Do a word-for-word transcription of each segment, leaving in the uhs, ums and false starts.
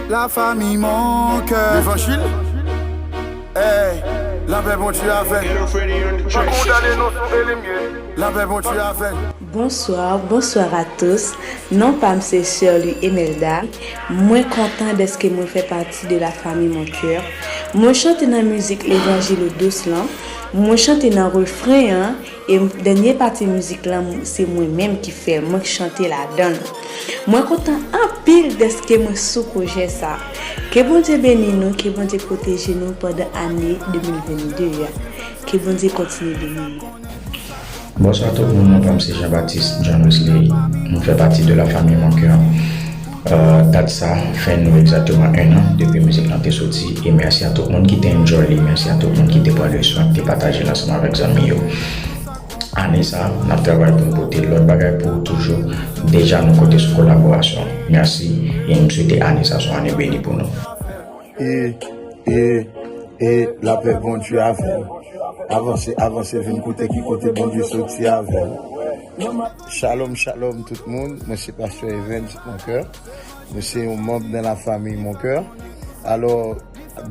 La famille mon cœur. Levanjil. Hey, lapè Bondye avè. Tankou w tande non sou Elimye. Lapè Bondye avè. Bonsoir, bonsoir à tous. Non pa m se Sirly Emelda. Mwen kontan dèske mwen fè pati de la famille mon cœur. Mwen chante nan mizik Levanjil ou dous lan. Mwen chante nan refren an. E dènye pati mizik lan se mwen menm ki fè l, mwen k chante ladan l. Mwen kontan anpil dèske mwen sou pwojè sa. Ke Bondye beni nou, ke Bondye pwoteje nou pandan ane de mil vennde a. Ke Bondye kontinye beni nou. Bonswa tout moun, non pa m se Jean Baptiste John Wesley, nou fè pati de la famille Mon Cœur. Dat sa fè nou egzakteman en an depi mizik lan te soti e mèsi a tout moun ki te enjoy li, mèsi a tout moun ki te pran le swen, ki te pataje l ansanm avèk zanmi yo. Ane sa, n ap travay pou n pote lòt bagay pou ou toujou. Deja nou konte sou kolaborasyon. Mèsi e m swete ane sa se yon ane beni pou nou. E, e, e lapè Bondye avè w. Avanse, avanse, vin koute ki kote Bondye soti avè w. Shalom, shalom tout moun. Mwen se Pastè Evens Moncoeur. Mwen se yon manm nan la famille Moncoeur. Alò,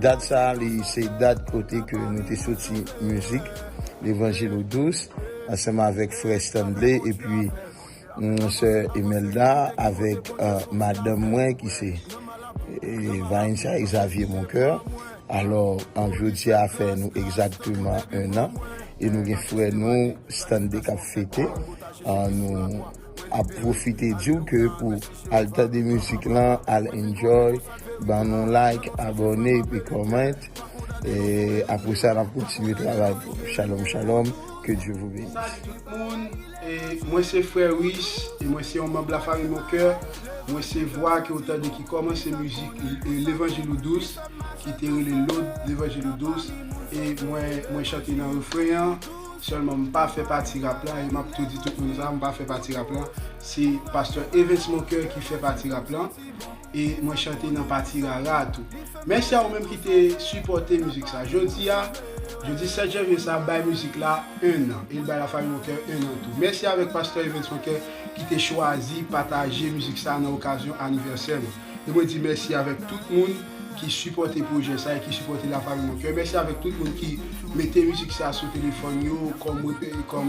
dat sa a, li se dat kote ke nou te soti mizik Levanjil ou dous ansanm avèk frè Stanley epi sè Emelda avèk madanm mwen ki se Vanessa Xavier Moncoeur. Alò, jodi a fè nou egzakteman en an e nou gen frè nou Stanley k ap fete. Nou ap pwofite di w ke pou al tande mizik lan, al enjoy, ban nou like, abòne epi comment. E apre sa n ap kontinye travay pou ou. Shalom, shalom, que Dieu vous bénisse. Salut tout moun, e mwen se frè Rich e mwen se yon manm la famille Moncoeur. Mwen se vwa ke w tande ki kòmanse mizik Levanjil ou dous, ki te rele Lode Levanjil ou dous. E mwen, mwen chante nan refren an. Sèlman m pa fè pati rap la e m ap tou di tout moun sa, m pa fè pati rap la. Se Pastè Evens Moncoeur ki fè pati rap la. E mwen chante nan pati rara a tou. Mèsi a ou menm ki te sipòte mizik sa. Jodi a, jodi sèt janvye sa bay mizik la en an. E l bay la famille Moncoeur en an tou. Mèsi avèk Pastè Evens Moncoeur ki te chwazi pataje mizik sa nan okazyon anivèsè mwen. E mwen di mèsi avèk tout moun ki sipòte pwojè sa e ki sipòte la famille Moncoeur. Mèsi avèk tout moun ki mete mizik sa sou telefòn yo kòm kòm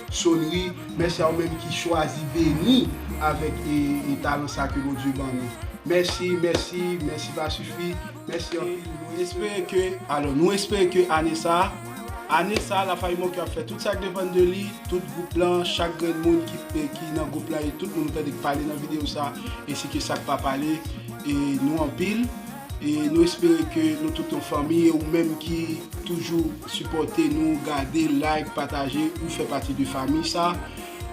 sonnri. Mèsi a ou menm ki chwazi beni avèk e, e talan sa ke Bondye ban nou. Mèsi, mèsi, mèsi pa sifi. Mèsi anpil. Nou espere ke, alò, nou espere ke ane sa, ane sa, la famille Moncoeur ap fè tout sa k depann de li, tout gwoup lan, chak grenn moun ki, ki nan gwoup lan e tout moun ou tande k pale nan videyo sa, ensi ke sa k pa pale, e nou anpil. E nou espere ke nou tout yon fanmi e ou menm ki toujou sipòte nou, gade, like, pataje, ou fè pati de fanmi sa.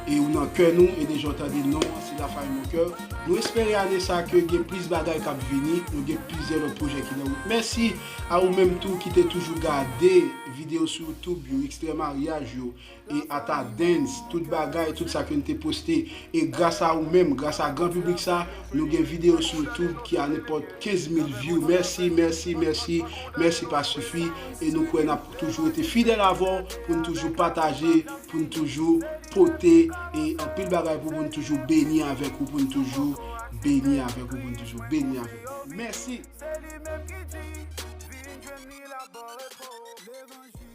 E ou nan kè nou e deja w tande non an se la famille Moncoeur. Nou espere ane sa ke gen plis bagay k ap vini, nou gen plizyè lòt pwojè ki nan wout. Mèsi a ou menm tou ki te toujou gade videyo sou YouTube yo, ekstrè maryaj yo, e ata dance, tout bagay, tout sa ke n te poste. E gras a ou menm, gras a gran piblik sa, nou gen videyo sou YouTube ki a nenpòt kenz mil view. Mèsi, mèsi, mèsi, mèsi pa sifi. E nou kwè n ap toujou rete fidèl avè w pou n toujou pataje, pou n toujou pote e anpil bagay pou, pou n toujou beni avèk ou, pou n toujou beni avèk ou, pou n toujou beni avèk ou. Mèsi. Se li menm ki di, vin jwenn li la bò repo. Levanjil